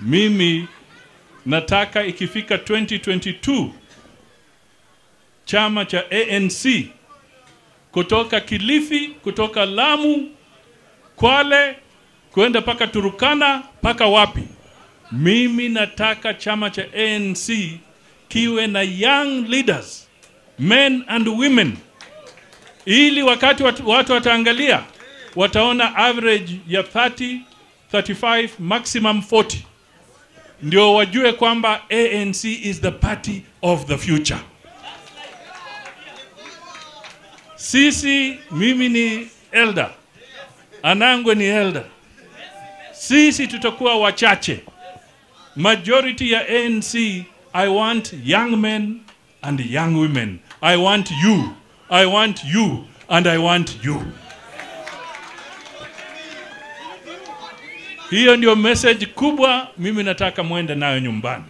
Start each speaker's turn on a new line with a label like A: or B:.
A: Mimi nataka ikifika 2022 chama cha ANC kutoka Kilifi, kutoka Lamu, Kwale, kwenda paka Turukana, paka wapi. Mimi nataka chama cha ANC kiwe na young leaders, men and women, ili wakati watu wataangalia wataona average ya 30, 35, maximum 40. Ndio wajue kwamba ANC is the party of the future. Sisi, mimi ni elder, Anangwe ni elder. Sisi tutakuwa wachache. Majority ya ANC, I want young men and young women. I want you, I want you, and I want you. Hiyo ndio message kubwa mimi nataka muende nayo nyumbani.